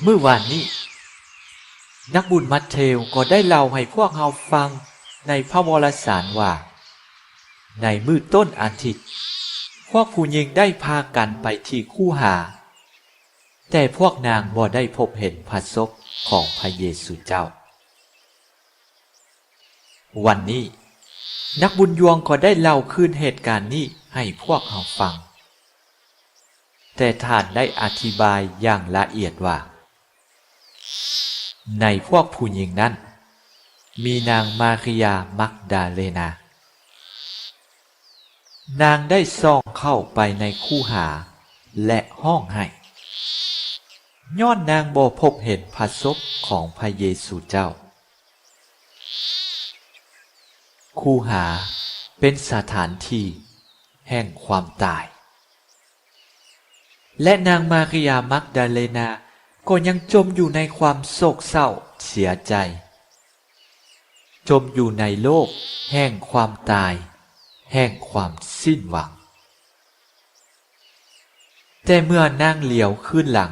ມື້ວານນີ້ ນັກບຸນມັດເທວກໍໄດ້ເລົ່າໃຫ້ພວກເຮົາຟັງໃນພະວາລະສານວ່າ ໃນມື້ຕົ້ນອາທິດ ພວກຜູ້ຍິງໄດ້ພາກັນໄປທີ່ຄູຫາ, ແຕ່ພວກນາງບໍ່ໄດ້ພົບເຫັນພະສົບຂອງພະເຢຊູເຈົ້າ. ວັນນີ້ ນັກບຸນຢວງກໍໄດ້ເລົ່າຄືນເຫດການນີ້ໃຫ້ພວກເຮົາຟັງ, ແຕ່ທ່ານໄດ້ອະທິບາຍຢ່າງລະອຽດວ່າ ໃນພວກຜູ້ຍິງນັ້ນ ມີນາງມາຣິຍາມັກດາເລນາ. ນາງໄດ້ຊ່ອງເຂົ້າໄປໃນຄູຫາ ແລະ ຮ້ອງໄຫ້, ຍ້ອນນາງບໍ່ພົບເຫັນພະສົບຂອງພະເຢຊູເຈົ້າ. ຄູຫາເປັນສະຖານທີ່ແຫ່ງຄວາມຕາຍ, ແລະ ນາງມາຣິຍາມັກດາເລນາກໍຍັງຈົມຢູ່ໃນຄວາມໂສກເສົ້າເສຍໃຈ, ຈົມຢູ່ໃນໂລກແຫ່ງຄວາມຕາຍ, ແຫ່ງຄວາມສິ້ນຫວັງ. ແຕ່ເມື່ອນາງຫຼຽວຄືນຫຼັງ,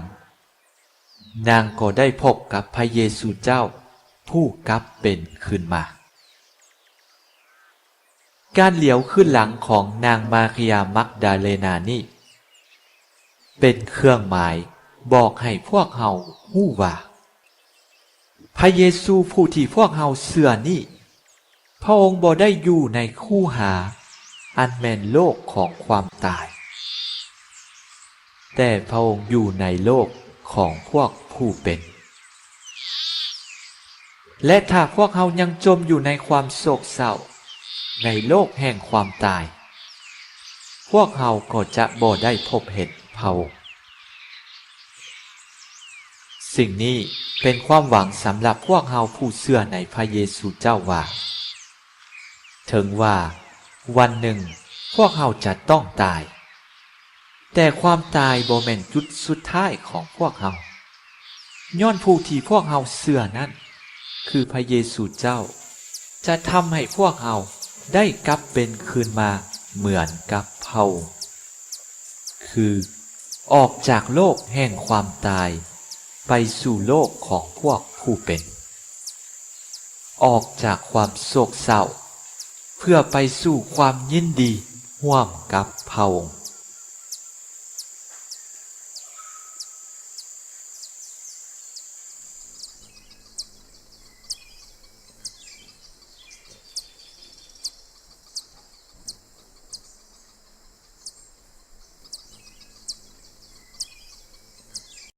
ນາງກໍໄດ້ພົບກັບພະເຢຊູເຈົ້າຜູ້ກັບເປັນຄືນມາ. ການຫຼຽວຄືນຫຼັງຂອງນາງມາຣິຍາມັກດາເລນານີ້ ເປັນເຄື່ອງໝາຍບອກໃຫ້ພວກເຮົາຮູ້ວ່າ ພະເຢຊູຜູ້ທີ່ພວກເຮົາເຊື່ອນີ້ ພະອົງບໍ່ໄດ້ຢູ່ໃນຄູຫາອັນແມ່ນໂລກຂອງຄວາມຕາຍ, ແຕ່ພະອົງຢູ່ໃນໂລກຂອງພວກຜູ້ເປັນ. ແລະ ຖ້າພວກເຮົາຍັງຈົມຢູ່ໃນຄວາມໂສກເສົ້າ, ໃນໂລກແຫ່ງຄວາມຕາຍ, ພວກເຮົາກໍຈະບໍ່ໄດ້ພົບເຫັນພະອົງ. ສິ່ງນີ້ເປັນຄວາມຫວັງສຳລັບພວກເຮົາຜູ້ເຊື່ອໃນພະເຢຊູເຈົ້າວ່າ ເຖິງວ່າວັນໜຶ່ງພວກເຮົາຈະຕ້ອງຕາຍ, ແຕ່ຄວາມຕາຍບໍ່ແມ່ນຈຸດສຸດທ້າຍຂອງພວກເຮົາ, ຍ້ອນຜູ້ທີ່ພວກເຮົາເຊື່ອນັ້ນ ຄືພະເຢຊູເຈົ້າ ຈະທຳໃຫ້ພວກເຮົາໄດ້ກັບເປັນຄືນມາເໝືອນກັບພະອົງ, ຄື ອອກຈາກໂລກແຫ່ງຄວາມຕາຍ ໄປສູ່ໂລກຂອງພວກຜູ້ເປັນ, ອອກຈາກຄວາມໂສກເສົ້າ ເພື່ອໄປສູ່ຄວາມຍິນດີຮ່ວມກັບພະອົງ.